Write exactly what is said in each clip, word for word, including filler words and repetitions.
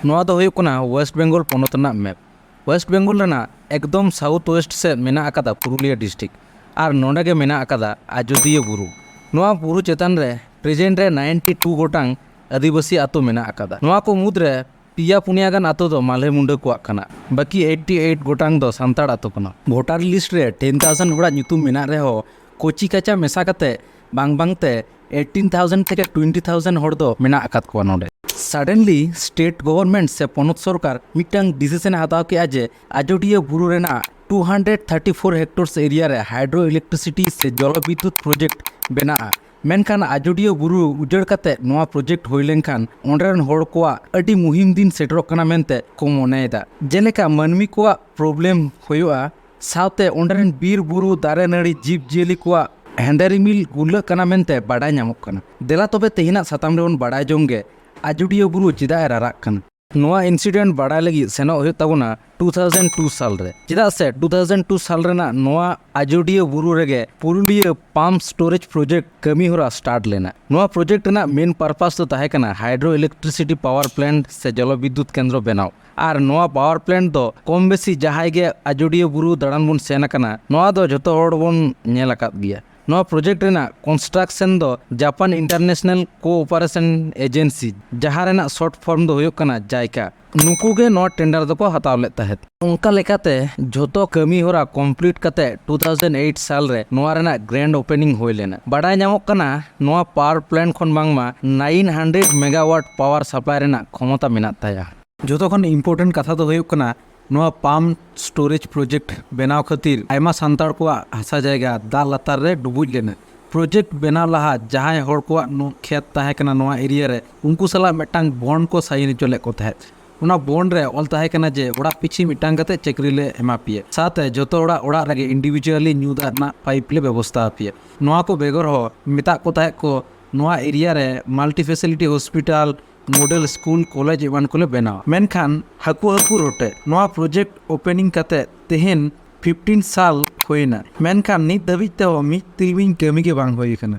ᱱᱚᱣᱟ ᱫᱚ ᱦᱩᱭᱩᱜ ᱠᱟᱱᱟ ᱳᱭᱮᱥᱴ ᱵᱮᱝᱜᱚᱞ ᱯᱚᱱᱚᱛ ᱨᱮᱱᱟᱜ ᱢᱮᱯ᱾ ᱳᱭᱮᱥᱴ ᱵᱮᱝᱜᱚᱞ ᱨᱮᱱᱟᱜ ᱮᱠᱫᱚᱢ ᱥᱟᱣᱩᱛᱷ ᱳᱭᱮᱥᱴ ᱥᱮᱫ ᱢᱮᱱᱟᱜ ᱟᱠᱟᱫᱟ ᱯᱩᱨᱩᱞᱤᱭᱟᱹ ᱰᱤᱥᱴᱨᱤᱠᱴ, ᱟᱨ ᱱᱚᱰᱮ ᱜᱮ ᱢᱮᱱᱟᱜ ᱟᱠᱟᱫᱟ ᱟᱡᱚᱫᱤᱭᱟᱹ ᱵᱩᱨᱩ᱾ ᱱᱚᱣᱟ ᱵᱩᱨᱩ ᱪᱮᱛᱟᱱ ᱨᱮ ᱯᱨᱮᱡᱮᱱᱴ ᱨᱮ ᱱᱟᱭᱤᱱᱴᱤ ᱴᱩ ᱜᱚᱴᱟᱝ ᱟᱹᱫᱤᱵᱟᱹᱥᱤ ᱟᱛᱳ ᱢᱮᱱᱟᱜ ᱟᱠᱟᱫᱟ᱾ ᱱᱚᱣᱟ ᱠᱚ ᱢᱩᱫᱽᱨᱮ ᱯᱮᱭᱟ ᱯᱩᱱᱭᱟ ᱜᱟᱱ ᱟᱛᱳ ᱫᱚ ᱢᱟᱞᱦᱮ ᱢᱩᱸᱰᱟᱹ ᱠᱚᱣᱟᱜ ᱠᱟᱱᱟ, ᱵᱟᱹᱠᱤ ᱮᱭᱤᱴᱴᱤ ᱮᱭᱤᱴ ᱜᱚᱴᱟᱝ ᱫᱚ ᱥᱟᱱᱛᱟᱲ ᱟᱛᱳ ᱠᱟᱱᱟ᱾ ᱵᱷᱳᱴᱟᱨ ᱞᱤᱥᱴ ᱨᱮ ᱴᱮᱱ ᱛᱷᱟᱣᱡᱮᱱᱰ ᱦᱚᱲᱟᱜ ᱧᱩᱛᱩᱢ ᱢᱮᱱᱟᱜ ᱨᱮᱦᱚᱸ, ᱠᱚᱪᱤ ᱠᱟᱪᱟ ᱢᱮᱥᱟ ᱠᱟᱛᱮ ᱵᱟᱝ ᱵᱟᱝᱛᱮ ᱮᱭᱤᱴᱴᱤᱱ ᱛᱷᱟᱣᱡᱮᱱᱰ ᱛᱷᱮᱠᱮ ᱴᱩᱭᱮᱱᱴᱤ ᱛᱷᱟᱣᱡᱮᱱᱰ ᱦᱚᱲ ᱫᱚ ᱢᱮᱱᱟᱜ ᱟᱠᱟᱫ ᱠᱚᱣᱟ ᱱᱚᱰᱮ᱾ ᱥᱟᱰᱮᱱᱞᱤ ᱥᱴᱮᱴ ᱜᱚᱵᱷᱚᱨᱱᱢᱮᱱᱴ ᱥᱮ ᱯᱚᱱᱚᱛ ᱥᱚᱨᱠᱟᱨ ᱢᱤᱫᱴᱟᱝ ᱰᱤᱥᱤᱥᱚᱱ ᱮ ᱦᱟᱛᱟᱣ ᱠᱮᱫᱼᱟ ᱡᱮ ᱟᱡᱚᱫᱤᱭᱟᱹ ᱵᱩᱨᱩ ᱨᱮᱱᱟᱜ two hundred thirty four hectares area ᱨᱮ ᱦᱟᱭᱰᱨᱳ ᱤᱞᱮᱠᱴᱨᱤᱥᱤᱴᱤ ᱥᱮ ᱡᱚᱞᱚ ᱵᱤᱫᱽᱭᱩᱛ ᱯᱨᱚᱡᱮᱠᱴ ᱵᱮᱱᱟᱜᱼᱟ᱾ ᱢᱮᱱᱠᱷᱟᱱ ᱟᱡᱚᱫᱤᱭᱟᱹ ᱵᱩᱨᱩ ᱩᱡᱟᱹᱲ ᱠᱟᱛᱮ ᱱᱚᱣᱟ ᱯᱨᱚᱡᱮᱠᱴ ᱦᱩᱭ ᱞᱮᱱᱠᱷᱟᱱ ᱚᱸᱰᱮ ᱨᱮᱱ ᱦᱚᱲ ᱠᱚᱣᱟᱜ ᱟᱹᱰᱤ ᱢᱩᱦᱤᱢ ᱫᱤᱱ ᱥᱮᱴᱮᱨᱚᱜ ᱠᱟᱱᱟ ᱢᱮᱱᱛᱮ ᱠᱚ ᱢᱚᱱᱮᱭᱮᱫᱟ᱾ ᱡᱮᱞᱮᱠᱟ ᱢᱟᱹᱱᱢᱤ ᱠᱚᱣᱟᱜ ᱯᱨᱚᱵᱞᱮᱢ ᱦᱩᱭᱩᱜᱼᱟ, ᱥᱟᱶᱛᱮ ᱚᱸᱰᱮ ᱨᱮᱱ ᱵᱤᱨ ᱵᱩᱨᱩ, ᱫᱟᱨᱮ ᱱᱟᱹᱲᱤ, ᱡᱤᱵᱽ ᱡᱤᱭᱟᱹᱞᱤ ᱠᱚᱣᱟᱜ ᱦᱮᱸᱫᱮ ᱨᱤᱢᱤᱞ ᱜᱩᱨᱞᱟᱹᱜ ᱠᱟᱱᱟ ᱢᱮᱱᱛᱮ ᱵᱟᱰᱟᱭ ᱧᱟᱢᱚᱜ ᱠᱟᱱᱟ᱾ ᱫᱮᱞᱟ ᱛᱚᱵᱮ ᱛᱮᱦᱮᱧᱟᱜ ᱥᱟᱛᱟᱢ ᱨᱮᱵᱚᱱ ᱵᱟᱰᱟᱭ ᱡᱚᱝ ᱜᱮ, ᱟᱡᱚᱫᱤᱭᱟᱹ ᱵᱩᱨᱩ ᱪᱮᱫᱟᱜ ᱮ ᱨᱟᱨᱟᱜ ᱠᱟᱱᱟ? ᱱᱚᱣᱟ ᱤᱱᱥᱤᱰᱮᱱᱴ ᱵᱟᱰᱟᱭ ᱞᱟᱹᱜᱤᱫ ᱥᱮᱱᱚᱜ ᱦᱩᱭᱩᱜ ᱛᱟᱵᱚᱱᱟ ᱴᱩ ᱛᱷᱟᱣᱡᱮᱱᱰ ᱴᱩ ᱥᱟᱞ ᱨᱮ, ᱪᱮᱫᱟᱜ ᱥᱮ ᱴᱩ ᱛᱷᱟᱣᱡᱮᱱᱰ ᱴᱩ ᱥᱟᱞ ᱨᱮᱱᱟᱜ ᱱᱚᱣᱟ ᱟᱡᱚᱫᱤᱭᱟᱹ ᱵᱩᱨᱩ ᱨᱮᱜᱮ ᱯᱩᱨᱩᱞᱤᱭᱟᱹ ᱯᱟᱢᱯ ᱥᱴᱳᱨᱮᱡᱽ ᱯᱨᱚᱡᱮᱠᱴ ᱠᱟᱹᱢᱤ ᱦᱚᱨᱟ ᱥᱴᱟᱨᱴ ᱞᱮᱱᱟ᱾ ᱱᱚᱣᱟ ᱯᱨᱚᱡᱮᱠᱴ ᱨᱮᱱᱟᱜ ᱢᱮᱱ ᱯᱟᱨᱯᱟᱥ ᱫᱚ ᱛᱟᱦᱮᱸ ᱠᱟᱱᱟ ᱦᱟᱭᱰᱨᱳ ᱤᱞᱮᱠᱴᱨᱤᱥᱤᱴᱤ ᱯᱟᱣᱟᱨ ᱯᱞᱮᱱᱴ ᱥᱮ ᱡᱚᱞᱚ ᱵᱤᱫᱽᱭᱩᱛ ᱠᱮᱱᱫᱨᱚ ᱵᱮᱱᱟᱣ᱾ ᱟᱨ ᱱᱚᱣᱟ ᱯᱟᱣᱟᱨ ᱯᱞᱮᱱᱴ ᱫᱚ ᱠᱚᱢ ᱵᱮᱥᱤ ᱡᱟᱦᱟᱸᱭ ᱜᱮ ᱟᱡᱚᱫᱤᱭᱟᱹ ᱵᱩᱨᱩ ᱫᱟᱬᱟᱱ ᱵᱚᱱ ᱥᱮᱱ ᱟᱠᱟᱱᱟ, ᱱᱚᱣᱟ ᱫᱚ ᱡᱚᱛᱚ ᱦᱚᱲ ᱵᱚᱱ ᱧᱮᱞ ᱟᱠᱟᱫ ᱜᱮᱭᱟ᱾ ᱱᱚᱣᱟ ᱯᱨᱚᱡᱮᱠᱴ ᱨᱮᱱᱟᱜ ᱠᱚᱱᱥᱴᱨᱟᱠᱥᱚᱱ ᱫᱚ ᱡᱟᱯᱟᱱ ᱤᱱᱴᱟᱨᱱᱮᱥᱱᱟᱞ ᱠᱳᱚᱯᱟᱨᱮᱥᱚᱱ ᱮᱡᱮᱱᱥᱤ, ᱡᱟᱦᱟᱸ ᱨᱮᱱᱟᱜ ᱥᱚᱨᱴ ᱯᱷᱚᱨᱢ ᱫᱚ ᱦᱩᱭᱩᱜ ᱠᱟᱱᱟ ᱡᱟᱭᱠᱟ, ᱱᱩᱠᱩ ᱜᱮ ᱱᱚᱣᱟ ᱴᱮᱱᱰᱟᱨ ᱫᱚᱠᱚ ᱦᱟᱛᱟᱣ ᱞᱮᱫ ᱛᱟᱦᱮᱸᱫ᱾ ᱚᱱᱠᱟ ᱞᱮᱠᱟᱛᱮ ᱡᱷᱚᱛᱚ ᱠᱟᱹᱢᱤ ᱦᱚᱨᱟ ᱠᱚᱢᱯᱞᱤᱴ ᱠᱟᱛᱮ ᱴᱩ ᱛᱷᱟᱣᱡᱮᱱᱰ ᱮᱭᱤᱴ ᱥᱟᱞ ᱨᱮ ᱱᱚᱣᱟ ᱨᱮᱱᱟᱜ ᱜᱨᱮᱱᱰ ᱳᱯᱮᱱᱤᱝ ᱦᱩᱭ ᱞᱮᱱᱟ᱾ ᱵᱟᱰᱟᱭ ᱧᱟᱢᱚᱜ ᱠᱟᱱᱟ, ᱱᱚᱣᱟ ᱯᱟᱣᱟᱨ ᱯᱞᱮᱱᱴ ᱠᱷᱚᱱ ᱵᱟᱝᱢᱟ ᱱᱟᱭᱤᱱ ᱦᱟᱱᱰᱨᱮᱰ ᱢᱮᱜᱟᱣᱟᱴ ᱯᱟᱣᱟᱨ ᱥᱟᱯᱞᱟᱭ ᱨᱮᱱᱟᱜ ᱠᱷᱚᱢᱚᱛᱟ ᱢᱮᱱᱟᱜ ᱛᱟᱭᱟ᱾ ᱡᱷᱚᱛᱚ ᱠᱷᱚᱱ ᱤᱢᱯᱚᱨᱴᱮᱱᱴ ᱠᱟᱛᱷᱟ ᱫᱚ ᱦᱩᱭᱩᱜ ᱠᱟᱱᱟ, ᱱᱚᱣᱟ ᱯᱟᱢᱯ ᱥᱴᱳᱨᱮᱡᱽ ᱯᱨᱚᱡᱮᱠᱴ ᱵᱮᱱᱟᱣ ᱠᱷᱟᱹᱛᱤᱨ ᱟᱭᱢᱟ ᱥᱟᱱᱛᱟᱲ ᱠᱚᱣᱟᱜ ᱦᱟᱥᱟ ᱡᱟᱭᱜᱟ ᱫᱟᱜ ᱞᱟᱛᱟᱨ ᱨᱮ ᱰᱩᱵᱩᱡ ᱞᱮᱱᱟ᱾ ᱯᱨᱚᱡᱮᱠᱴ ᱵᱮᱱᱟᱣ ᱞᱟᱦᱟ ᱡᱟᱦᱟᱸᱭ ᱦᱚᱲ ᱠᱚᱣᱟᱜ ᱱᱚ-, ᱠᱷᱮᱛ ᱛᱟᱦᱮᱸ ᱠᱟᱱᱟ ᱱᱚᱣᱟ ᱮᱨᱤᱭᱟ ᱨᱮ, ᱩᱱᱠᱩ ᱥᱟᱞᱟᱜ ᱢᱤᱫᱴᱟᱝ ᱵᱚᱱᱰ ᱠᱚ ᱥᱟᱭᱤᱱ ᱦᱚᱪᱚ ᱞᱮᱫ ᱠᱚ ᱛᱟᱦᱮᱸᱫ᱾ ᱚᱱᱟ ᱵᱚᱱᱰ ᱨᱮ ᱚᱞ ᱛᱟᱦᱮᱸ ᱠᱟᱱᱟ ᱡᱮ ᱚᱲᱟᱜ ᱯᱤᱪᱷᱤ ᱢᱤᱫᱴᱟᱝ ᱠᱟᱛᱮ ᱪᱟᱹᱠᱨᱤ ᱞᱮ ᱮᱢᱟ ᱯᱮᱭᱟ, ᱥᱟᱶᱛᱮ ᱡᱚᱛᱚ ᱚᱲᱟᱜ, ᱚᱲᱟᱜ ᱨᱮᱜᱮ ᱤᱱᱰᱤᱵᱷᱤᱡᱩᱣᱟᱞᱤ ᱧᱩ ᱫᱟᱜ ᱨᱮᱱᱟᱜ ᱯᱟᱭᱤᱯ ᱞᱮ ᱵᱮᱵᱚᱥᱛᱷᱟ ᱟᱯᱮᱭᱟ᱾ ᱱᱚᱣᱟ ᱠᱚ ᱵᱮᱜᱚᱨ ᱦᱚᱸ ᱢᱮᱛᱟᱜ ᱠᱚ ᱛᱟᱦᱮᱸᱫ ᱠᱚ ᱱᱚᱣᱟ ᱮᱨᱤᱭᱟ ᱨᱮ multi facility hospital, model school, college ᱮᱢᱟᱱ ᱠᱚᱞᱮ ᱵᱮᱱᱟᱣᱟ᱾ ᱢᱮᱱᱠᱷᱟᱱ ᱦᱟᱹᱠᱩ ᱦᱟᱹᱠᱩ ᱨᱚᱴᱮ, ᱱᱚᱣᱟ ᱯᱨᱚᱡᱮᱠᱴ ᱳᱯᱮᱱᱤᱝ ᱠᱟᱛᱮ ᱛᱮᱦᱮᱧ ᱯᱷᱤᱯᱴᱤᱱ ᱥᱟᱞ ᱦᱩᱭᱱᱟ, ᱢᱮᱱᱠᱷᱟᱱ ᱱᱤᱛ ᱫᱷᱟᱹᱵᱤᱡ ᱛᱮᱦᱚᱸ ᱢᱤᱫ ᱛᱤᱞᱢᱤᱧ ᱠᱟᱹᱢᱤ ᱜᱮ ᱵᱟᱝ ᱦᱩᱭ ᱟᱠᱟᱱᱟ᱾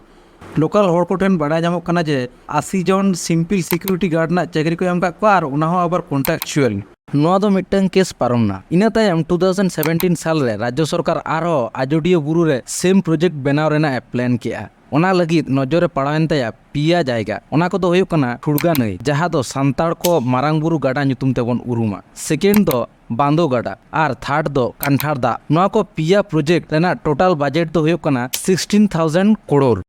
ᱞᱳᱠᱟᱞ ᱦᱚᱲ ᱠᱚᱴᱷᱮᱱ ᱵᱟᱰᱟᱭ ᱧᱟᱢᱚᱜ ᱠᱟᱱᱟ ᱡᱮ ᱟᱥᱤ ᱡᱚᱱ ᱥᱤᱢᱯᱤᱞ ᱥᱤᱠᱤᱭᱩᱨᱤᱴᱤ ᱜᱟᱨᱰ ᱨᱮᱱᱟᱜ ᱪᱟᱹᱠᱨᱤ ᱠᱚ ᱮᱢ ᱟᱠᱟᱫ ᱠᱚᱣᱟ, ᱟᱨ ᱚᱱᱟ ᱦᱚᱸ ᱟᱵᱟᱨ ᱠᱚᱱᱴᱨᱟᱠᱪᱩᱣᱟᱞ᱾ ᱱᱚᱣᱟ ᱫᱚ ᱢᱤᱫᱴᱟᱝ ᱠᱮᱥ ᱯᱟᱨᱚᱢ ᱮᱱᱟ᱾ ᱤᱱᱟᱹ ᱛᱟᱭᱚᱢ ᱴᱩ ᱛᱷᱟᱣᱡᱮᱱᱰ ᱥᱮᱵᱷᱮᱱᱴᱤᱱ ᱥᱟᱞ ᱨᱮ ᱨᱟᱡᱽᱡᱚ ᱥᱚᱨᱠᱟᱨ ᱟᱨᱦᱚᱸ ᱟᱡᱚᱫᱤᱭᱟᱹ ᱵᱩᱨᱩ ᱨᱮ ᱥᱮᱢ ᱯᱨᱚᱡᱮᱠᱴ ᱵᱮᱱᱟᱣ ᱨᱮᱱᱟᱜ ᱮ ᱯᱞᱟᱱ ᱠᱮᱜᱼᱟ᱾ ᱚᱱᱟ ᱞᱟᱹᱜᱤᱫ ᱱᱚᱡᱚᱨ ᱨᱮ ᱯᱟᱲᱟᱣᱮᱱ ᱛᱟᱭᱟ ᱯᱮᱭᱟ ᱡᱟᱭᱜᱟ᱾ ᱚᱱᱟ ᱠᱚᱫᱚ ᱦᱩᱭᱩᱜ ᱠᱟᱱᱟ ᱴᱷᱩᱲᱜᱟ ᱱᱟᱹᱭ, ᱡᱟᱦᱟᱸ ᱫᱚ ᱥᱟᱱᱛᱟᱲ ᱠᱚ ᱢᱟᱨᱟᱝ ᱵᱩᱨᱩ ᱜᱟᱰᱟ ᱧᱩᱛᱩᱢ ᱛᱮᱵᱚᱱ ᱩᱨᱩᱢᱟ, ᱥᱮᱠᱮᱱᱰ ᱫᱚ ᱵᱟᱸᱫᱳ ᱜᱟᱰᱟ, ᱟᱨ ᱛᱷᱟᱨᱰ ᱫᱚ ᱠᱟᱱᱴᱷᱟᱲ ᱫᱟᱜ᱾ ᱱᱚᱣᱟ ᱠᱚ ᱯᱮᱭᱟ ᱯᱨᱚᱡᱮᱠᱴ ᱨᱮᱱᱟᱜ ᱴᱳᱴᱟᱞ ᱵᱟᱡᱮᱴ ᱫᱚ ᱦᱩᱭᱩᱜ ᱠᱟᱱᱟ ᱥᱤᱠᱥᱴᱤᱱ ᱛᱷᱟᱣᱡᱮᱱᱰ ᱠᱨᱳᱲ᱾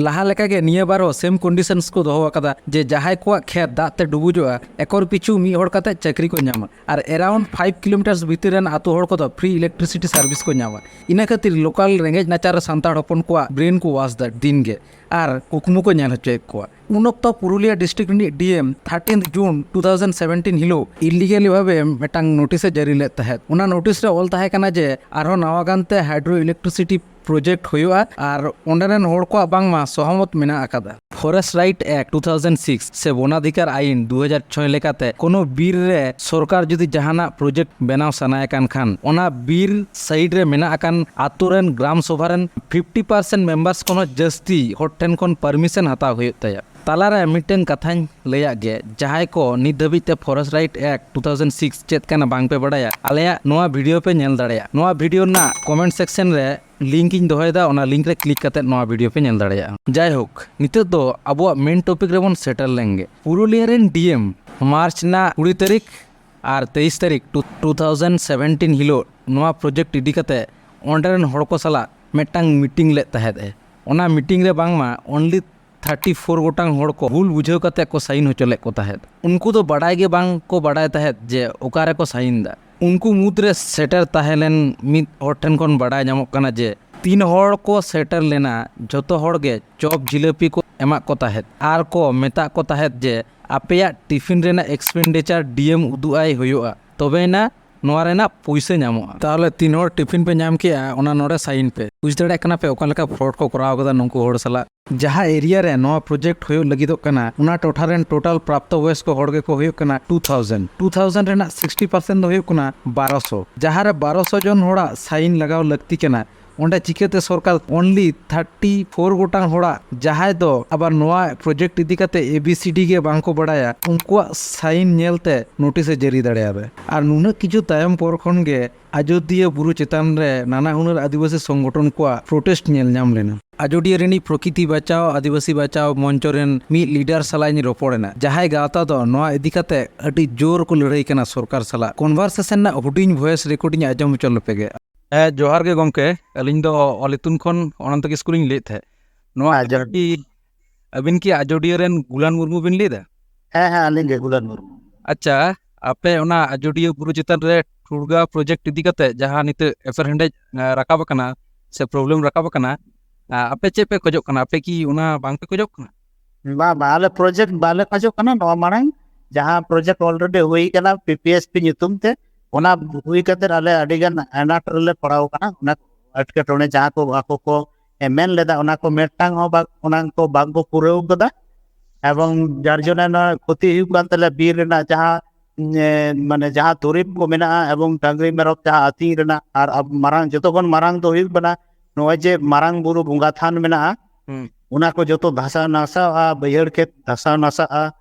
ᱞᱟᱦᱟ ᱞᱮᱠᱟᱜᱮ ᱱᱤᱭᱟᱹ ᱵᱟᱨ ᱦᱚᱸ ᱥᱮᱢ ᱠᱚᱱᱰᱤᱥᱚᱱᱥ ᱠᱚ ᱫᱚᱦᱚ ᱟᱠᱟᱫᱟ ᱡᱮ ᱡᱟᱦᱟᱸᱭ ᱠᱚᱣᱟᱜ ᱠᱷᱮᱛ ᱫᱟᱜ ᱛᱮ ᱰᱩᱵᱩᱡᱚᱜᱼᱟ, ᱮᱠᱚᱨ ᱯᱤᱪᱷᱩ ᱢᱤᱫ ᱦᱚᱲ ᱠᱟᱛᱮ ᱪᱟᱹᱠᱨᱤ ᱠᱚ ᱧᱟᱢᱟ, ᱟᱨ ᱮᱨᱟᱣᱩᱱᱰ ᱯᱷᱟᱭᱤᱵᱷ ᱠᱤᱞᱳᱢᱤᱴᱟᱨᱥ ᱵᱷᱤᱛᱤᱨ ᱨᱮᱱ ᱟᱛᱳ ᱦᱚᱲ ᱠᱚᱫᱚ ᱯᱷᱨᱤ ᱤᱞᱮᱠᱴᱨᱤᱥᱤᱴᱤ ᱥᱟᱨᱵᱷᱤᱥ ᱠᱚ ᱧᱟᱢᱟ᱾ ᱤᱱᱟᱹ ᱠᱷᱟᱹᱛᱤᱨ ᱞᱳᱠᱟᱞ ᱨᱮᱸᱜᱮᱡ ᱱᱟᱪᱟᱨ ᱥᱟᱱᱛᱟᱲ ᱦᱚᱯᱚᱱ ᱠᱚᱣᱟᱜ ᱵᱨᱮᱱ ᱠᱚ ᱣᱟᱥ ᱫᱟ ᱫᱤᱱ ᱜᱮ, ᱟᱨ ᱠᱩᱠᱢᱩ ᱠᱚ ᱧᱮᱞ ᱦᱚᱪᱚᱭᱮᱫ ᱠᱚᱣᱟ᱾ ᱩᱱ ᱚᱠᱛᱚ ᱯᱩᱨᱩᱞᱤᱭᱟᱹ ᱰᱤᱥᱴᱨᱤᱠᱴ ᱨᱤᱱᱤᱡ ᱰᱤ ᱮᱢ ᱛᱷᱟᱨᱴᱤᱱ ᱡᱩᱱ ᱴᱩ ᱛᱷᱟᱣᱡᱮᱱᱰ ᱥᱮᱵᱷᱮᱱᱴᱤᱱ ᱦᱤᱞᱳᱜ ᱤᱞᱤᱜᱟᱞᱤ ᱵᱷᱟᱵᱮ ᱢᱤᱫᱴᱟᱝ ᱱᱳᱴᱤᱥ ᱮ ᱡᱟᱹᱨᱤ ᱞᱮᱫ ᱛᱟᱦᱮᱸᱫ᱾ ᱚᱱᱟ ᱱᱳᱴᱤᱥ ᱨᱮ ᱚᱞ ᱛᱟᱦᱮᱸ ᱠᱟᱱᱟ ᱡᱮ ᱟᱨᱦᱚᱸ ᱱᱟᱣᱟ ᱜᱟᱱᱛᱮ ᱦᱟᱭᱰᱨᱳ ᱤᱞᱮᱠᱴᱨᱤᱥᱤᱴᱤ ᱯᱨᱚᱡᱮᱠᱴ ᱦᱩᱭᱩᱜᱼᱟ, ᱟᱨ ᱚᱸᱰᱮ ᱨᱮᱱ ᱦᱚᱲ ᱠᱚᱣᱟᱜ ᱵᱟᱝᱢᱟ ᱥᱚᱦᱚᱢᱚᱛ ᱢᱮᱱᱟᱜ ᱟᱠᱟᱫᱟ᱾ Forest right act two thousand six ᱥᱮ ᱵᱚᱱᱟᱫᱷᱤᱠᱟᱨ ᱟᱭᱤᱱ ᱫᱩ ᱦᱟᱡᱟᱨ ᱪᱷᱚᱭ ᱞᱮᱠᱟᱛᱮ ᱠᱳᱱᱳ ᱵᱤᱨ ᱨᱮ ᱥᱚᱨᱠᱟᱨ ᱡᱩᱫᱤ ᱡᱟᱦᱟᱱᱟᱜ ᱯᱨᱚᱡᱮᱠᱴ ᱵᱮᱱᱟᱣ ᱥᱟᱱᱟᱭᱮ ᱠᱟᱱ ᱠᱷᱟᱱ, ᱚᱱᱟ ᱵᱤᱨ ᱥᱟᱭᱤᱰ ᱨᱮ ᱢᱮᱱᱟᱜ ᱟᱠᱟᱱ ᱟᱛᱳ ᱨᱮᱱ ᱜᱨᱟᱢ ᱥᱚᱵᱷᱟ ᱨᱮᱱ ᱯᱷᱤᱯᱴᱤ ᱯᱟᱨᱥᱮᱱᱴ ᱢᱮᱢᱵᱟᱨᱥ ᱠᱷᱚᱱ ᱦᱚᱸ ᱡᱟᱹᱥᱛᱤ ᱦᱚᱲ ᱴᱷᱮᱱ ᱠᱷᱚᱱ ᱯᱟᱨᱢᱤᱥᱚᱱ ᱦᱟᱛᱟᱣ ᱦᱩᱭᱩᱜ ᱛᱟᱭᱟ᱾ ᱛᱟᱞᱟᱨᱮ ᱢᱤᱫᱴᱮᱱ ᱠᱟᱛᱷᱟᱧ ᱞᱟᱹᱭᱟᱜ ᱜᱮ, ᱡᱟᱦᱟᱸᱭ ᱠᱚ ᱱᱤᱛ ᱫᱷᱟᱹᱵᱤᱡ ᱛᱮ forest right act two thousand six ᱪᱮᱫ ᱠᱟᱱᱟ ᱵᱟᱝ ᱯᱮ ᱵᱟᱲᱟᱭᱟ, ᱟᱞᱮᱭᱟᱜ ᱱᱚᱣᱟ ᱵᱷᱤᱰᱤᱭᱳ ᱯᱮ ᱧᱮᱞ ᱫᱟᱲᱮᱭᱟᱜᱼᱟ᱾ ᱱᱚᱣᱟ ᱵᱷᱤᱰᱤᱭᱳ ᱨᱮᱱᱟᱜ ᱠᱚᱢᱮᱱᱴ ᱥᱮᱠᱥᱚᱱ ᱨᱮ ᱞᱤᱝᱠ ᱤᱧ ᱫᱚᱦᱚᱭᱮᱫᱟ, ᱚᱱᱟ ᱞᱤᱝᱠ ᱨᱮ ᱠᱞᱤᱠ ᱠᱟᱛᱮ ᱱᱚᱣᱟ ᱵᱷᱤᱰᱤᱭᱳ ᱯᱮ ᱧᱮᱞ ᱫᱟᱲᱮᱭᱟᱜᱼᱟ᱾ ᱡᱟᱭᱦᱳᱠ, ᱱᱤᱛᱚᱜ ᱫᱚ ᱟᱵᱚᱣᱟᱜ ᱢᱮᱱ ᱴᱚᱯᱤᱠ ᱨᱮᱵᱚᱱ ᱥᱮᱴᱮᱨ ᱞᱮᱱ ᱜᱮ᱾ ᱯᱩᱨᱩᱞᱤᱭᱟᱹ ᱨᱮᱱ ᱰᱤ ᱮᱢ ᱢᱟᱨᱪ ᱨᱮᱱᱟᱜ ᱠᱩᱲᱤ ᱛᱟᱹᱨᱤᱠᱷ ᱟᱨ ᱛᱮᱭᱤᱥ ᱛᱟᱹᱨᱤᱠᱷ ᱴᱩ ᱛᱷᱟᱣᱡᱮᱱᱰ ᱥᱮᱵᱷᱮᱱᱴᱤᱱ ᱦᱤᱞᱳᱜ ᱱᱚᱣᱟ ᱯᱨᱚᱡᱮᱠᱴ ᱤᱫᱤ ᱠᱟᱛᱮ ᱚᱸᱰᱮ ᱨᱮᱱ ᱦᱚᱲ ᱠᱚ ᱥᱟᱞᱟᱜ ᱢᱤᱫᱴᱟᱝ ᱢᱤᱴᱤᱝ ᱞᱮᱫ ᱛᱟᱦᱮᱸᱫ ᱮ᱾ ᱚᱱᱟ ᱢᱤᱴᱤᱝ ᱨᱮ ᱵᱟᱝᱢᱟ ᱚᱱᱞᱤ ᱛᱷᱟᱨᱴᱤ ᱯᱷᱳᱨ ᱜᱚᱴᱟᱝ ᱦᱚᱲ ᱠᱚ ᱵᱷᱩᱞ ᱵᱩᱡᱷᱟᱹᱣ ᱠᱟᱛᱮ ᱠᱚ ᱥᱟᱭᱤᱱ ᱦᱚᱪᱚ ᱞᱮᱫ ᱠᱚ ᱛᱟᱦᱮᱸᱫ᱾ ᱩᱱᱠᱩ ᱫᱚ ᱵᱟᱰᱟᱭ ᱜᱮ ᱵᱟᱝ ᱠᱚ ᱵᱟᱰᱟᱭ ᱛᱟᱦᱮᱸᱫ ᱡᱮ ᱚᱠᱟ ᱨᱮᱠᱚ ᱥᱟᱭᱤᱱ ᱫᱟ᱾ ᱩᱱᱠᱩ ᱢᱩᱫᱽᱨᱮ ᱥᱮᱴᱮᱨ ᱛᱟᱦᱮᱸ ᱞᱮᱱ ᱢᱤᱫ ᱦᱚᱲ ᱴᱷᱮᱱ ᱠᱷᱚᱱ ᱵᱟᱰᱟᱭ ᱧᱟᱢᱚᱜ ᱠᱟᱱᱟ ᱡᱮ ᱛᱤᱱ ᱦᱚᱲ ᱠᱚ ᱥᱮᱴᱮᱨ ᱞᱮᱱᱟ, ᱡᱷᱚᱛᱚ ᱦᱚᱲ ᱜᱮ ᱪᱚᱯ ᱡᱷᱤᱞᱟᱹᱯᱤ ᱠᱚ ᱮᱢᱟᱜ ᱠᱚ ᱛᱟᱦᱮᱸᱫ ᱟᱨ ᱠᱚ ᱢᱮᱛᱟᱜ ᱠᱚ ᱛᱟᱦᱮᱸᱫ ᱡᱮ ᱟᱯᱮᱭᱟᱜ ᱴᱤᱯᱷᱤᱱ ᱨᱮᱱᱟᱜ ᱮᱠᱥᱯᱮᱱᱰᱤᱪᱟᱨ ᱰᱤ ᱮᱢ ᱩᱫᱩᱜ ᱟᱭ ᱦᱩᱭᱩᱜᱼᱟ, ᱛᱚᱵᱮᱭᱮᱱᱟ ᱱᱚᱣᱟ ᱨᱮᱱᱟᱜ ᱯᱩᱭᱥᱟᱹ ᱧᱟᱢᱚᱜᱼᱟ᱾ ᱛᱟᱦᱚᱞᱮ ᱛᱤᱱ ᱦᱚᱲ ᱴᱤᱯᱷᱤᱱ ᱯᱮ ᱧᱟᱢ ᱠᱮᱜᱼᱟ, ᱚᱱᱟ ᱱᱚᱰᱮ ᱥᱟᱭᱤᱱ ᱯᱮ᱾ ᱵᱩᱡᱽ ᱫᱟᱲᱮᱭᱟᱜ ᱠᱟᱱᱟ ᱯᱮ ᱚᱠᱟ ᱞᱮᱠᱟ ᱯᱷᱨᱚᱰ ᱠᱚ ᱠᱚᱨᱟᱣ ᱠᱟᱫᱟ ᱱᱩᱠᱩ ᱦᱚᱲ ᱥᱟᱞᱟᱜ? ᱡᱟᱦᱟᱸ ᱮᱨᱤᱭᱟ ᱨᱮ ᱱᱚᱣᱟ ᱯᱨᱚᱡᱮᱠᱴ ᱦᱩᱭᱩᱜ ᱞᱟᱹᱜᱤᱫᱚᱜ ᱠᱟᱱᱟ, ᱚᱱᱟ ᱴᱚᱴᱷᱟ ᱨᱮᱱ ᱴᱳᱴᱟᱞ ᱯᱨᱟᱯᱛᱚ ᱵᱚᱭᱚᱥᱠᱚ ᱦᱚᱲ ᱜᱮᱠᱚ ᱦᱩᱭᱩᱜ ᱠᱟᱱᱟ ᱴᱩ ᱛᱷᱟᱣᱡᱮᱱᱰ᱾ ᱴᱩ ᱛᱷᱟᱣᱡᱮᱱᱰ ᱨᱮᱱᱟᱜ ᱥᱤᱠᱥᱴᱤ ᱯᱟᱨᱥᱮᱱᱴ ᱫᱚ ᱦᱩᱭᱩᱜ ᱠᱟᱱᱟ ᱵᱟᱨᱚᱥᱚ᱾ ᱡᱟᱦᱟᱸ ᱨᱮ ᱵᱟᱨᱚᱥᱚ ᱡᱚᱱ ᱦᱚᱲᱟᱜ ᱥᱟᱭᱤᱱ ᱞᱟᱜᱟᱣ ᱞᱟᱹᱠᱛᱤ ᱠᱟᱱᱟ, ᱚᱸᱰᱮ ᱪᱤᱠᱟᱹᱛᱮ ᱥᱚᱨᱠᱟᱨ only thirty four ᱜᱚᱴᱟᱝ ᱦᱚᱲᱟᱜ, ᱡᱟᱦᱟᱸᱭ ᱫᱚ ᱟᱵᱟᱨ ᱱᱚᱣᱟ ᱯᱨᱚᱡᱮᱠᱴ ᱤᱫᱤ ᱠᱟᱛᱮ A B C D ᱜᱮ ᱵᱟᱝ ᱠᱚ ᱵᱟᱲᱟᱭᱟ, ᱩᱱᱠᱩᱣᱟᱜ ᱥᱟᱭᱤᱱ ᱧᱮᱞᱛᱮ ᱱᱳᱴᱤᱥ ᱮ ᱡᱟᱹᱨᱤ ᱫᱟᱲᱮᱭᱟᱫᱟ? ᱟᱨ ᱱᱩᱱᱟᱹᱜ ᱠᱤᱪᱷᱩ ᱛᱟᱭᱚᱢ ᱯᱚᱨ ᱠᱷᱚᱱ ᱜᱮ ᱟᱡᱚᱫᱤᱭᱟᱹ ᱵᱩᱨᱩ ᱪᱮᱛᱟᱱ ᱨᱮ ᱱᱟᱱᱟ ᱦᱩᱱᱟᱹᱨ ᱟᱹᱫᱤᱵᱟᱹᱥᱤ ᱥᱚᱝᱜᱚᱴᱷᱚᱱ ᱠᱚᱣᱟᱜ ᱯᱨᱚᱴᱮᱥᱴ ᱧᱮᱞ ᱧᱟᱢ ᱞᱮᱱᱟ᱾ ᱟᱡᱚᱫᱤᱭᱟᱹ ᱨᱤᱱᱤᱡ ᱯᱨᱚᱠᱤᱛᱤ ᱵᱟᱪᱟᱣ, ᱟᱹᱫᱤᱵᱟᱹᱥᱤ ᱵᱟᱪᱟᱣ ᱢᱚᱧᱪᱚ ᱨᱮᱱ ᱢᱤᱫ ᱞᱤᱰᱟᱨ ᱥᱟᱞᱟᱜ ᱤᱧ ᱨᱚᱯᱚᱲ ᱮᱱᱟ, ᱡᱟᱦᱟᱸᱭ ᱜᱟᱶᱛᱟ ᱫᱚ ᱱᱚᱣᱟ ᱤᱫᱤ ᱠᱟᱛᱮ ᱟᱹᱰᱤ ᱡᱳᱨ ᱠᱚ ᱞᱟᱹᱲᱦᱟᱹᱭ ᱠᱟᱱᱟ ᱥᱚᱨᱠᱟᱨ ᱥᱟᱞᱟᱜ᱾ ᱠᱚᱱᱵᱷᱟᱨᱥᱮᱥᱚᱱ ᱨᱮᱱᱟᱜ ᱦᱩᱰᱤᱧ ᱵᱷᱚᱭᱮᱥ ᱨᱮᱠᱚᱨᱰᱤᱝ ᱟᱸᱡᱚᱢ ᱦᱚᱪᱚ ᱞᱮᱯᱮ ᱜᱮ᱾ ᱦᱮᱸ, ᱡᱚᱦᱟᱨ ᱜᱮ ᱜᱚᱢᱠᱮ᱾ ᱟᱹᱞᱤᱧ ᱫᱚ ᱚᱞ ᱤᱛᱩᱱ ᱠᱷᱚᱱ ᱚᱱᱚᱱᱛᱚ ᱠᱤᱥᱠᱩ ᱞᱤᱧ ᱞᱟᱹᱭᱮᱫ ᱛᱟᱦᱮᱸᱫ᱾ ᱱᱚᱣᱟ ᱦᱮᱸ, ᱡᱚᱦᱟᱨ᱾ ᱟᱹᱵᱤᱱ ᱠᱤ, ᱟᱹᱵᱤᱱ ᱠᱤ ᱟᱡᱚᱫᱤᱭᱟᱹ ᱨᱮᱱ ᱜᱩᱞᱟᱱ ᱢᱩᱨᱢᱩ ᱵᱤᱱ ᱞᱟᱹᱭ ᱮᱫᱟ? ᱦᱮᱸ, ᱦᱮᱸ, ᱟᱹᱞᱤᱧ ᱜᱮ ᱜᱩᱞᱟᱱ ᱢᱩᱨᱢᱩ᱾ ᱟᱪᱪᱷᱟ, ᱟᱯᱮ ᱚᱱᱟ ᱟᱡᱚᱫᱤᱭᱟᱹ ᱵᱩᱨᱩ ᱪᱮᱛᱟᱱ ᱨᱮ ᱴᱷᱩᱲᱜᱟ ᱯᱨᱚᱡᱮᱠᱴ ᱤᱫᱤ ᱠᱟᱛᱮ ᱡᱟᱦᱟᱸ ᱱᱤᱛᱚᱜ ᱮᱯᱮᱨᱦᱮᱸᱰᱮᱡ, ᱮ, ᱨᱟᱠᱟᱵ ᱟᱠᱟᱱᱟ ᱥᱮ ᱯᱨᱚᱵᱞᱮᱢ ᱨᱟᱠᱟᱵ ᱟᱠᱟᱱᱟ, ᱟ, ᱟᱯᱮ ᱪᱮᱫ ᱯᱮ ᱠᱷᱚᱡᱚᱜ ᱠᱟᱱᱟ? ᱟᱯᱮ ᱠᱤ ᱚᱱᱟ ᱵᱟᱝ ᱯᱮ ᱠᱷᱚᱡᱚᱜ ᱠᱟᱱᱟ? ᱵᱟᱝ, ᱵᱟᱝ, ᱟᱞᱮ ᱯᱨᱚᱡᱮᱠᱴ ᱵᱟᱞᱮ ᱠᱷᱚᱡᱚᱜ ᱠᱟᱱᱟ᱾ ᱱᱚᱣᱟ ᱢᱟᱲᱟᱝ ᱡᱟᱦᱟᱸ ᱯᱨᱚᱡᱮᱠᱴ ᱚᱞᱨᱮᱰᱤ ᱦᱩᱭ ᱠᱟᱱᱟ ᱯᱤ ᱯᱤ ᱮᱥ ᱯᱤ ᱧᱩᱛᱩᱢ ᱛᱮ, ᱚᱱᱟ ᱦᱩᱭ ᱠᱟᱛᱮ ᱟᱞᱮ ᱟᱹᱰᱤ ᱜᱟᱱ ᱟᱱᱟᱴ ᱨᱮᱞᱮ ᱯᱟᱲᱟᱣ ᱠᱟᱱᱟ᱾ ᱚᱱᱟ ᱮᱴᱠᱮᱴᱚᱬᱮ ᱡᱟᱦᱟᱸ ᱠᱚ ᱟᱠᱚ ᱠᱚ, ᱮ, ᱢᱮᱱ ᱞᱮᱫᱟ, ᱚᱱᱟ ᱠᱚ ᱢᱤᱫᱴᱟᱝ ᱦᱚᱸ ᱵᱟᱝ, ᱚᱱᱟ ᱠᱚ ᱵᱟᱝ ᱠᱚ ᱯᱩᱨᱟᱹᱣ ᱠᱟᱫᱟ᱾ ᱮᱵᱚᱝ ᱡᱟᱨ ᱡᱚᱱᱱᱮ ᱱᱚᱣᱟ ᱠᱷᱚᱛᱤ ᱦᱩᱭᱩᱜ ᱠᱟᱱ ᱛᱟᱞᱮᱭᱟ, ᱵᱤᱨ ᱨᱮᱱᱟᱜ ᱡᱟᱦᱟᱸ, ᱮ, ᱢᱟᱱᱮ ᱡᱟᱦᱟᱸ ᱫᱩᱨᱤᱵᱽ ᱠᱚ ᱢᱮᱱᱟᱜᱼᱟ ᱮᱵᱚᱝ ᱰᱟᱝᱨᱤ ᱢᱮᱨᱚᱢ ᱡᱟᱦᱟᱸ ᱟᱹᱛᱤᱧ ᱨᱮᱱᱟᱜ, ᱟᱨ ᱟᱵ-, ᱢᱟᱨᱟᱝ, ᱡᱚᱛᱚ ᱠᱷᱚᱱ ᱢᱟᱨᱟᱝ ᱫᱚ ᱦᱩᱭᱩᱜ ᱠᱟᱱᱟ ᱱᱚᱜᱼᱚᱭ ᱡᱮ ᱢᱟᱨᱟᱝ ᱵᱩᱨᱩ ᱵᱚᱸᱜᱟ ᱛᱷᱟᱱ ᱢᱮᱱᱟᱜᱼᱟ, ᱦᱩᱸ᱾ ᱚᱱᱟ ᱠᱚ ᱡᱚᱛᱚ ᱫᱷᱟᱥᱟᱣ ᱱᱟᱥᱟᱜᱼᱟ, ᱵᱟᱹᱭᱦᱟᱹᱲ ᱠᱷᱮᱛ ᱫᱷᱟᱥᱟᱣ ᱱᱟᱥᱟᱜᱼᱟ,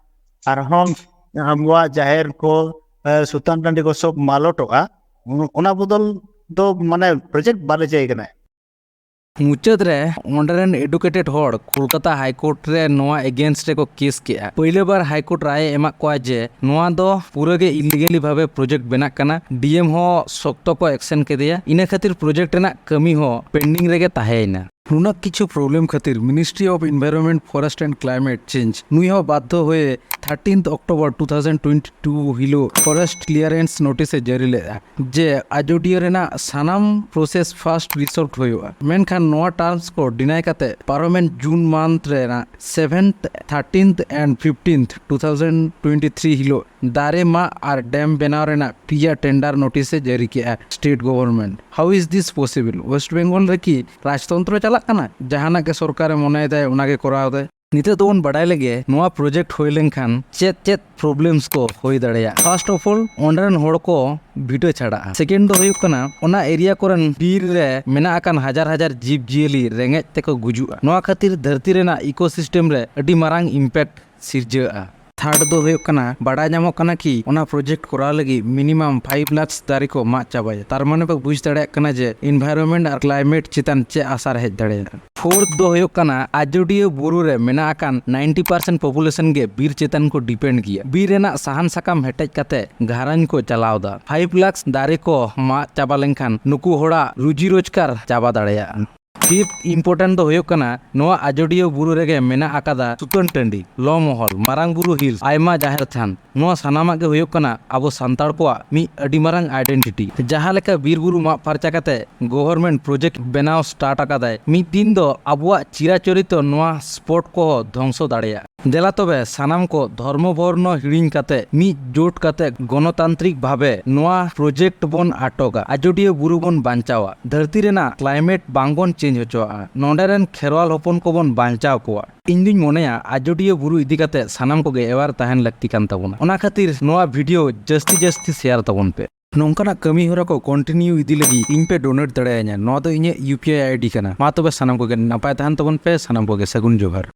ᱟᱨᱦᱚᱸ ᱟᱵᱚᱣᱟᱜ ᱡᱟᱦᱮᱨ ᱠᱚ, ᱮ, ᱥᱩᱛᱟᱱ ᱴᱟᱺᱰᱤ ᱠᱚ ᱥᱚᱵ ᱢᱟᱞᱚᱴᱚᱜᱼᱟ᱾ ᱚᱱᱟ ᱵᱚᱫᱚᱞ ᱫᱚ ᱢᱟᱱᱮ ᱯᱨᱚᱡᱮᱠᱴ ᱵᱟᱞᱮ ᱪᱟᱹᱭ ᱠᱟᱱᱟ᱾ ᱢᱩᱪᱟᱹᱫ ᱨᱮ ᱚᱸᱰᱮ ᱨᱮᱱ ᱮᱰᱩᱠᱮᱴᱮᱰ ᱦᱚᱲ ᱠᱳᱞᱠᱟᱛᱟ ᱦᱟᱭ ᱠᱳᱨᱴ ᱨᱮ ᱱᱚᱣᱟ ᱮᱜᱮᱱᱥᱴ ᱨᱮᱠᱚ ᱠᱮᱥ ᱠᱮᱜᱼᱟ᱾ ᱯᱳᱭᱞᱳ ᱵᱟᱨ ᱦᱟᱭ ᱠᱳᱨᱴ ᱨᱟᱭ ᱮ ᱮᱢᱟᱜ ᱠᱚᱣᱟ ᱡᱮ ᱱᱚᱣᱟ ᱫᱚ ᱯᱩᱨᱟᱹ ᱜᱮ ᱤᱞᱤᱜᱟᱞᱤ ᱵᱷᱟᱵᱮ ᱯᱨᱚᱡᱮᱠᱴ ᱵᱮᱱᱟᱜ ᱠᱟᱱᱟ᱾ ᱰᱤ ᱮᱢ ᱦᱚᱸ ᱥᱚᱠᱛᱚ ᱠᱚ ᱮᱠᱥᱮᱱ ᱠᱮᱫᱮᱭᱟ᱾ ᱤᱱᱟᱹ ᱠᱷᱟᱹᱛᱤᱨ ᱯᱨᱚᱡᱮᱠᱴ ᱨᱮᱱᱟᱜ ᱠᱟᱹᱢᱤ ᱦᱚᱸ ᱯᱮᱱᱰᱤᱝ ᱨᱮᱜᱮ ᱛᱟᱦᱮᱸᱭᱮᱱᱟ᱾ ᱱᱩᱱᱟᱹᱜ ᱠᱤᱪᱷᱩ ᱯᱨᱚᱵᱞᱮᱢ ᱠᱷᱟᱹᱛᱤᱨ Ministry of Environment, Forest and Climate Change ᱱᱩᱭ ᱦᱚᱸ ᱵᱟᱫᱽᱫᱷᱚ ᱦᱚᱭᱮ thirteenth October two thousand twenty two ᱦᱤᱞᱳᱜ ᱯᱷᱚᱨᱮᱥᱴ ᱠᱞᱤᱭᱟᱨᱮᱱᱥ ᱱᱳᱴᱤᱥ ᱮ ᱡᱟᱹᱨᱤ ᱞᱮᱫᱼᱟ ᱡᱮ ᱟᱡᱚᱫᱤᱭᱟᱹ ᱨᱮᱱᱟᱜ ᱥᱟᱱᱟᱢ ᱯᱨᱚᱥᱮᱥ ᱯᱷᱟᱨᱥᱴ ᱨᱤᱥᱚᱨᱴ ᱦᱩᱭᱩᱜᱼᱟ᱾ ᱢᱮᱱᱠᱷᱟᱱ ᱱᱚᱣᱟ ᱴᱟᱨᱢᱥ ᱠᱚ ᱰᱤᱱᱟᱭ ᱠᱟᱛᱮ ᱯᱟᱨᱚᱢᱮᱱ ᱡᱩᱱ ᱢᱟᱱᱛᱷ ᱨᱮᱱᱟᱜ seventh, thirteenth and fifteenth two thousand twenty three ᱦᱤᱞᱳᱜ ᱫᱟᱨᱮ ᱢᱟᱜ ᱟᱨ ᱰᱮᱢ ᱵᱮᱱᱟᱣ ᱨᱮᱱᱟᱜ ᱯᱮᱭᱟ ᱴᱮᱱᱰᱟᱨ ᱱᱳᱴᱤᱥ ᱮ ᱡᱟᱹᱨᱤ ᱠᱮᱜᱼᱟ state government. How is this possible? West Bengal ᱨᱮᱠᱤ ᱨᱟᱡᱽᱛᱚᱱᱛᱨᱚ ᱪᱟᱞᱟᱜ ᱠᱟᱱᱟ? ᱡᱟᱦᱟᱱᱟᱜ ᱜᱮ ᱥᱚᱨᱠᱟᱨᱮ ᱢᱚᱱᱮᱭᱮᱫᱟᱭ ᱚᱱᱟᱜᱮ ᱠᱚᱨᱟᱣ ᱮᱫᱟᱭ᱾ ᱱᱤᱛᱚᱜ ᱫᱚᱵᱚᱱ ᱵᱟᱰᱟᱭ ᱞᱮᱜᱮ ᱱᱚᱣᱟ ᱯᱨᱚᱡᱮᱠᱴ ᱦᱩᱭ ᱞᱮᱱᱠᱷᱟᱱ ᱪᱮᱫ ᱪᱮᱫ ᱯᱨᱚᱵᱞᱮᱢᱥ ᱠᱚ ᱦᱩᱭ ᱫᱟᱲᱮᱭᱟᱜᱼᱟ᱾ ᱯᱷᱟᱨᱥᱴ ᱚᱯᱷ ᱚᱞ, ᱚᱸᱰᱮ ᱨᱮᱱ ᱦᱚᱲ ᱠᱚ ᱵᱷᱤᱴᱟᱹ ᱪᱷᱟᱲᱟᱜᱼᱟ᱾ ᱥᱮᱠᱮᱱᱰ ᱫᱚ ᱦᱩᱭᱩᱜ ᱠᱟᱱᱟ, ᱚᱱᱟ ᱮᱨᱤᱭᱟ ᱠᱚᱨᱮᱱ ᱵᱤᱨ ᱨᱮ ᱢᱮᱱᱟᱜ ᱟᱠᱟᱱ ᱦᱟᱡᱟᱨ ᱦᱟᱡᱟᱨ ᱡᱤᱵᱽ ᱡᱤᱭᱟᱹᱞᱤ ᱨᱮᱸᱜᱮᱡ ᱛᱮᱠᱚ ᱜᱩᱡᱩᱜᱼᱟ᱾ ᱱᱚᱣᱟ ᱠᱷᱟᱹᱛᱤᱨ ᱫᱷᱟᱹᱨᱛᱤ ᱨᱮᱱᱟᱜ ᱤᱠᱳᱥᱤᱥᱴᱮᱢ ᱨᱮ ᱟᱹᱰᱤ ᱢᱟᱨᱟᱝ ᱤᱢᱯᱮᱠᱴ ᱥᱤᱨᱡᱟᱹᱜᱼᱟ᱾ ᱛᱷᱟᱨᱰ ᱫᱚ ᱦᱩᱭᱩᱜ ᱠᱟᱱᱟ, ᱵᱟᱰᱟᱭ ᱧᱟᱢᱚᱜ ᱠᱟᱱᱟ ᱠᱤ ᱚᱱᱟ ᱯᱨᱚᱡᱮᱠᱴ ᱠᱚᱨᱟᱣ ᱞᱟᱹᱜᱤᱫ ᱢᱤᱱᱤᱢᱟᱢ ᱯᱷᱟᱭᱤᱵᱷ ᱞᱟᱠᱷ ᱫᱟᱨᱮ ᱠᱚ ᱢᱟᱜ ᱪᱟᱵᱟᱭᱟ᱾ ᱛᱟᱨ ᱢᱟᱱᱮ ᱯᱮ ᱵᱩᱡᱽ ᱫᱟᱲᱮᱭᱟᱜ ᱠᱟᱱᱟ ᱡᱮ ᱤᱱᱵᱷᱟᱭᱨᱚᱱᱢᱮᱱᱴ ᱟᱨ ᱠᱞᱟᱭᱢᱮᱴ ᱪᱮᱛᱟᱱ ᱪᱮᱫ ᱟᱥᱟᱨ ᱦᱮᱡ ᱫᱟᱲᱮᱭᱟᱜᱼᱟ᱾ ᱯᱷᱳᱨᱛᱷ ᱫᱚ ᱦᱩᱭᱩᱜ ᱠᱟᱱᱟ, ᱟᱡᱚᱫᱤᱭᱟᱹ ᱵᱩᱨᱩ ᱨᱮ ᱢᱮᱱᱟᱜ ᱟᱠᱟᱱ ᱱᱟᱭᱤᱱᱴᱤ ᱯᱟᱨᱥᱮᱱᱴ ᱯᱚᱯᱩᱞᱮᱥᱚᱱ ᱜᱮ ᱵᱤᱨ ᱪᱮᱛᱟᱱ ᱠᱚ ᱰᱤᱯᱮᱱᱰ ᱜᱮᱭᱟ᱾ ᱵᱤᱨ ᱨᱮᱱᱟᱜ ᱥᱟᱦᱟᱱ ᱥᱟᱠᱟᱢ ᱦᱮᱴᱮᱡ ᱠᱟᱛᱮ ᱜᱷᱟᱨᱚᱸᱡᱽ ᱠᱚ ᱪᱟᱞᱟᱣ ᱮᱫᱟ᱾ ᱯᱷᱟᱭᱤᱵᱷ ᱞᱟᱠᱷ ᱫᱟᱨᱮ ᱠᱚ ᱢᱟᱜ ᱪᱟᱵᱟ ᱞᱮᱱᱠᱷᱟᱱ ᱱᱩᱠᱩ ᱦᱚᱲᱟᱜ ᱨᱩᱡᱤ ᱨᱳᱡᱽᱜᱟᱨ ᱪᱟᱵᱟ ᱫᱟᱲᱮᱭᱟᱜᱼᱟ᱾ ᱯᱷᱤᱯᱛᱷ ᱤᱢᱯᱚᱨᱴᱮᱱᱴ ᱫᱚ ᱦᱩᱭᱩᱜ ᱠᱟᱱᱟ, ᱱᱚᱣᱟ ᱟᱡᱚᱫᱤᱭᱟᱹ ᱵᱩᱨᱩ ᱨᱮᱜᱮ ᱢᱮᱱᱟᱜ ᱟᱠᱟᱫᱟ ᱥᱩᱛᱟᱹᱱ ᱴᱟᱺᱰᱤ, ᱞᱚ ᱢᱚᱦᱚᱞ, ᱢᱟᱨᱟᱝ ᱵᱩᱨᱩ ᱦᱤᱞᱥ, ᱟᱭᱢᱟ ᱡᱟᱦᱮᱨ ᱛᱷᱟᱱ᱾ ᱱᱚᱣᱟ ᱥᱟᱱᱟᱢᱟᱜ ᱜᱮ ᱦᱩᱭᱩᱜ ᱠᱟᱱᱟ ᱟᱵᱚ ᱥᱟᱱᱛᱟᱲ ᱠᱚᱣᱟᱜ ᱢᱤᱫ ᱟᱹᱰᱤ ᱢᱟᱨᱟᱝ ᱟᱭᱰᱮᱱᱴᱤᱴᱤ᱾ ᱡᱟᱦᱟᱸ ᱞᱮᱠᱟ ᱵᱤᱨ ᱵᱩᱨᱩ ᱢᱟᱜ ᱯᱷᱟᱨᱪᱟ ᱠᱟᱛᱮ ᱜᱚᱵᱷᱚᱨᱱᱢᱮᱱᱴ ᱯᱨᱚᱡᱮᱠᱴ ᱵᱮᱱᱟᱣ ᱥᱴᱟᱨᱴ ᱟᱠᱟᱫᱟᱭ, ᱢᱤᱫ ᱫᱤᱱ ᱫᱚ ᱟᱵᱚᱣᱟᱜ ᱪᱤᱨᱟᱪᱚᱨᱤᱛᱚ ᱱᱚᱣᱟ ᱥᱯᱚᱴ ᱠᱚᱦᱚᱸ ᱫᱷᱚᱝᱥᱚ ᱫᱟᱲᱮᱭᱟᱜᱼᱟ᱾ ᱫᱮᱞᱟ ᱛᱚᱵᱮ ᱥᱟᱱᱟᱢ ᱠᱚ ᱫᱷᱚᱨᱢᱚ ᱵᱚᱨᱱᱚ ᱦᱤᱲᱤᱧ ᱠᱟᱛᱮ ᱢᱤᱫ ᱡᱳᱴ ᱠᱟᱛᱮ ᱜᱚᱱᱚᱛᱟᱱᱛᱨᱤᱠ ᱵᱷᱟᱵᱮ ᱱᱚᱣᱟ ᱯᱨᱚᱡᱮᱠᱴ ᱵᱚᱱ ᱟᱴᱚᱠᱟ, ᱟᱡᱚᱫᱤᱭᱟᱹ ᱵᱩᱨᱩ ᱵᱚᱱ ᱵᱟᱧᱪᱟᱣᱟ, ᱫᱷᱟᱹᱨᱛᱤ ᱨᱮᱱᱟᱜ ᱠᱞᱟᱭᱢᱮᱴ ᱵᱟᱝ ᱵᱚᱱ ᱪᱮᱧᱡᱽ ᱦᱚᱪᱚᱣᱟᱜᱼᱟ, ᱱᱚᱰᱮ ᱨᱮᱱ ᱠᱷᱮᱨᱣᱟᱞ ᱦᱚᱯᱚᱱ ᱠᱚᱵᱚᱱ ᱵᱟᱧᱪᱟᱣ ᱠᱚᱣᱟ᱾ ᱤᱧ ᱫᱩᱧ ᱢᱚᱱᱮᱭᱟ ᱟᱡᱚᱫᱤᱭᱟᱹ ᱵᱩᱨᱩ ᱤᱫᱤ ᱠᱟᱛᱮ ᱥᱟᱱᱟᱢ ᱠᱚᱜᱮ ᱮᱣᱟᱨ ᱛᱟᱦᱮᱱ ᱞᱟᱹᱠᱛᱤ ᱠᱟᱱ ᱛᱟᱵᱚᱱᱟ᱾ ᱚᱱᱟ ᱠᱷᱟᱹᱛᱤᱨ ᱱᱚᱣᱟ ᱵᱷᱤᱰᱤᱭᱳ ᱡᱟᱹᱥᱛᱤ ᱡᱟᱹᱥᱛᱤ ᱥᱮᱭᱟᱨ ᱛᱟᱵᱚᱱ ᱯᱮ᱾ ᱱᱚᱝᱠᱟᱱᱟᱜ ᱠᱟᱹᱢᱤ ᱦᱚᱨᱟ ᱠᱚ ᱠᱚᱱᱴᱤᱱᱤᱭᱩ ᱤᱫᱤ ᱞᱟᱹᱜᱤᱫ ᱤᱧ ᱯᱮ ᱰᱳᱱᱮᱴ ᱫᱟᱲᱮᱭᱟᱹᱧᱟ᱾ ᱱᱚᱣᱟ ᱫᱚ ᱤᱧᱟᱹᱜ ᱤᱭᱩ ᱯᱤ ᱟᱭ ᱟᱭ ᱰᱤ ᱠᱟᱱᱟ᱾ ᱢᱟ ᱛᱚᱵᱮ ᱥᱟᱱᱟᱢ ᱠᱚᱜᱮ ᱱᱟᱯᱟᱭ ᱛᱟᱦᱮᱱ ᱛᱟᱵᱚᱱ ᱯᱮ᱾ ᱥᱟᱱᱟᱢ ᱠᱚᱜᱮ ᱥᱟᱹᱜᱩᱱ ᱡᱚᱦᱟᱨ᱾